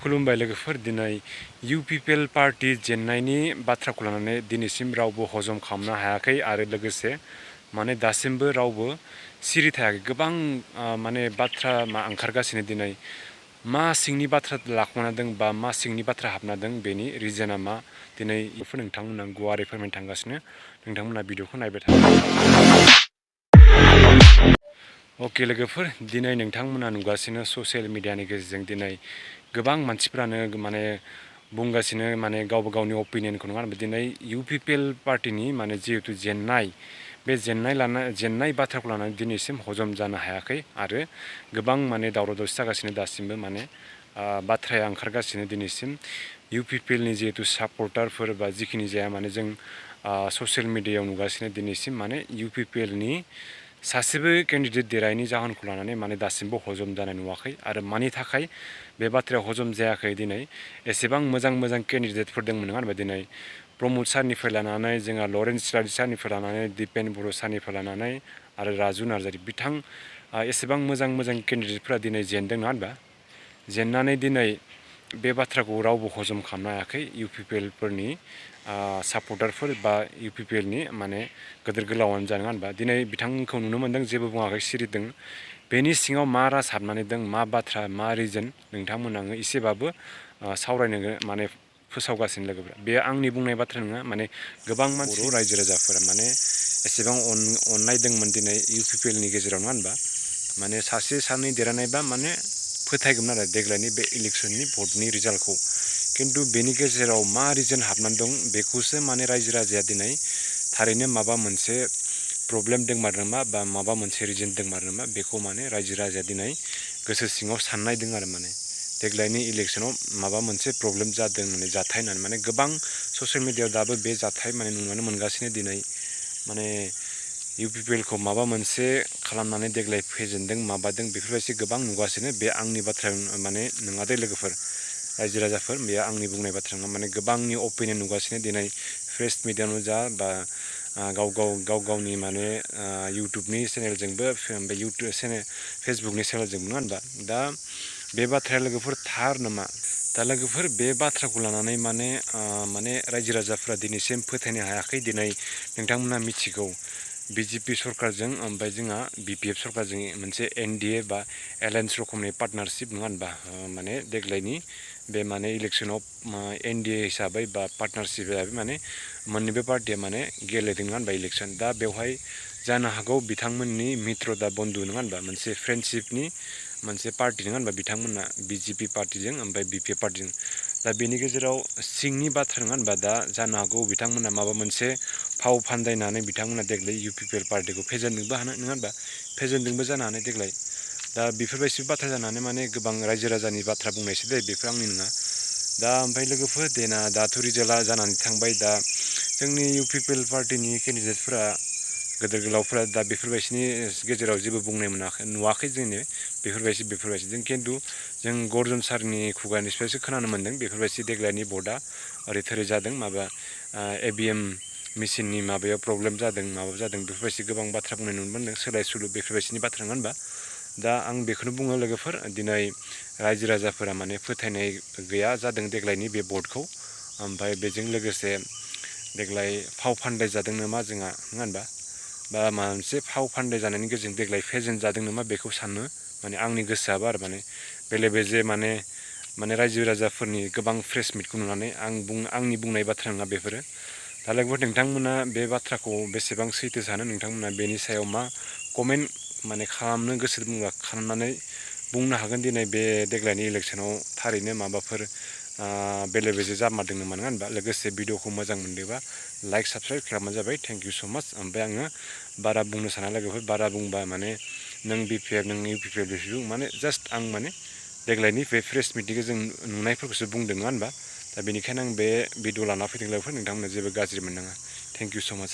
खुलुमबाय लोगोफोर दिनै UPPL पार्टी जेननायनि बाथ्राखौ लानानै दिनैसिम रावबो हजम खालामनो हायाखै आरो लोगोसे माने दासिमबो रावबो सिरि थायाखै गोबां माने बाथ्रा ओंखारगासिनो दिनै मा सिंनि बाथ्रा लाखुमाना दं बा मा सिंनि बाथ्रा हाबना दं बेनि रिजोना मा दिनै नोंथांमोना गुवारै फोरमायनो थांगासिनो नोंथांमोना भिडिअखौ नायबाय थागोन। ओके लोगोफोर दिनै नोंथांमोना नुगासिनो ससियेल मिडियानि गेजेरजों दिनै गोबां मानसिफ्रानो माने बुंगासिनो माने गावबा गावनि अपिनियनखौ नङा होनबा दिनै UPPL पार्टीनि माने जिहेतु बे जेननाय बाथ्राखौ लानानै दिनैसिम हजम जानो हायाखै आरो गोबां माने दावराव दावसि जागासिनो दासिमबो माने बाथ्राया ओंखारगासिनो दिनैसिम UPPLनि जिहेतु सापर्टारफोर बा जिखिनि जाया माने जों ससियेल मिडियायाव नुगासिनो दिनैसिम माने UPPLनि सासेबो केन्डिडेट देरहायैनि जाहोनखौ लानानै माने दासिमबो हजम जानाय नुवाखै आरो मानि थाखाय बे बाथ्राया हजम जायाखै दिनै एसेबां मोजां केन्डिडेटफोर दंमोन नङा होनबा दिनै प्रमद सारनिफ्राय लानानै जोंहा लरेन्स इस्लारि सारनिफ्राय लानानै दिपेन बर' सारनिफ्राय लानानै आरो राजु नार्जारि बिथां एसेबां मोजां केन्डिडेटफोरा दिनै जेनदों नङा होनबा जेननानै दिनै बे बाथ्राखौ रावबो हजम खालामनो हायाखै UPPLफोरनि सापर्टारफोर बा UPPLनि माने गोदोर गोलावानो जा नङा होनबा दिनै बिथांखौ नुनो मोन्दों जेबो बुङाखै सिरि दं बेनि सिङाव मा राज हाबनानै दं मा बाथ्रा मा रिजन नोंथांमोना एसेबाबो सावरायनो माने फोसावगासिनो लोगोफोरा बे आंनि बुंनाय बाथ्रा नङा माने गोबां मानसि रायजो राजाफोरा माने एसेबां अननाय दंमोन दिनै UPPLनि गेजेराव नङा होनबा माने सासे सानै देरहानायबा माने फोथायगौमोन आरो देग्लायनि बे इलेक्सननि भटनि रिजाल्टखौ खिन्थु बेनि गेजेराव मा रिजन हाबनानै दं बेखौसो माने रायजो राजाया दिनै थारैनो माबा मोनसे प्रब्लेम दंमार नामा बा माबा मोनसे रिजन दंमार नामा बेखौ माने रायजो राजाया दिनै गोसो सिङाव साननाय दं आरो माने देग्लायनि इलेक्सनाव माबा मोनसे प्रब्लेम जादों होननानै जाथाय होननानै माने गोबां ससियेल मिडियायाव दाबो बे जाथाय माने नुनो मोनगासिनो दिनै माने UPPLखौ माबा मोनसे खालामनानै देग्लाय फेजेनदों माबादों बेफोरबायदि गोबां नुगासिनो बे आंनि बाथ्रा माने नङा दे लोगोफोर रायजो राजाफोर बेयो आंनि बुंनाय बाथ्रा नङा माने गोबांनि अपिनियन नुगासिनो दिनै प्रेस मिडियायावनो जा बा गाव गावनि माने इउटुबनि चेनेलजोंबो फेसबुकनि चेनेलजोंबो नङा होनबा दा बे बाथ्राया लोगोफोर थार नामा दा लोगोफोर बे बाथ्राखौ लानानै माने रायजो राजाफ्रा दिनैसिम फोथायनो हायाखै दिनै नोंथांमोना मिथिगौ BJP सरकारजों ओमफ्राय जोंहा BPF सरकारजों मोनसे NDA बा एलायन्स रोखोमनि पार्टनारशिप नङा होनबा माने देग्लायनि बे माने इलेक्सनाव NDA हिसाबै बा पार्टनारशिप हिसाबै माने मोननैबो पार्टिया माने गेलेदों नङा होनबा इलेक्सन दा बेवहाय जानो हागौ बिथांमोननि मित्रदा बन्धु नङा होनबा मोनसे फ्रेन्डशिपनि मोनसे पार्टि नङा होनबा बिथांमोना BJP पार्टिजों ओमफ्राय BPF पार्टिजों दा बेनि गेजेराव सिंनि बाथ्रा नङा होनबा दा जानो हागौ बिथांमोना माबा मोनसे फाव फान्दायनानै बिथांमोना देग्लाय UPPL पार्टिखौ फेजेनदोंबो हानो नङा होनबा फेजेनदोंबो जानो हानाय देग्लाय दा बेफोरबायदि बाथ्रा जानानै माने गोबां रायजो राजानि बाथ्रा बुंनायसो दे बेफोर आंनि नङा दा ओमफ्राय लोगोफोर दाथ' रिजाल्टआ जानानै थांबाय दा जोंनि UPPL पार्टिनि केन्डिडेटफोरा गोदोर गोलावफोरा दा बेफोरबायदिनि गेजेराव जेबो बुंनाय नुवाखै जोंनो बेफोरबायदि जों खिन्थु जों गर्जन सारनि खुगानिफ्रायसो खोनानो मोन्दों बेफोरबायदि देग्लायनि भटआ ओरै थोरै जादों माबा EVM मेसिननि माबायाव प्रब्लेम जादों माबा जादों बेफोरबायदि गोबां बाथ्रा बुंनाय नुनो मोन्दों सोलाय सोलु बेफोरबायदिनि बाथ्रा नङा होनबा दा आं बेखौनो बुङो लोगोफोर दिनै रायजो राजाफोरा माने फोथायनाय गैया जादों देग्लायनि बे भटखौ ओमफ्राय बेजों लोगोसे देग्लाय फाव फान्दाय जादों नामा जोंहा नङा होनबा बा माबा मोनसे फाव फान्दाय जानायनि गेजेरजों देग्लाय फेजेन जादों नामा बेखौ साननो माने आंनि गोसोआबो आरो माने बेले बेजे माने रायजो राजाफोरनि गोबां प्रेस मिटखौ नुनानै आंनि बुंनाय बाथ्रा नङा बेफोरो दा लोगोफोर नोंथांमोना बे बाथ्राखौ बेसेबां सैथो सानो नोंथांमोना बेनि सायाव मा कमेन्ट माने खालामनो गोसो दंबा खालामनानै बुंनो हागोन दिनै बे देग्लायनि इलेक्सनाव थारैनो माबाफोर बेले बेजे जामारदों नामा नङा होनबा लोगोसे भिडिअखौ मोजां मोनदोंबा लाइक साबसक्राइब खालामबानो जाबाय थेंक इउ स' माच ओमफ्राय आङो बारा बुंनो साना लोगोफोर बारा बुंबा माने नों BPF नों UPPL बेफोरखौ माने जास्ट आं माने देग्लायनि बे प्रेस मिटिंखौ जों नुनायफोरखौसो बुंदों नङा होनबा दा बेनिखायनो आं बे भिडिअ लाना फैदों लोगोफोर नोंथांमोना जेबो गाज्रि मोननाङा थेंक इउ स' माच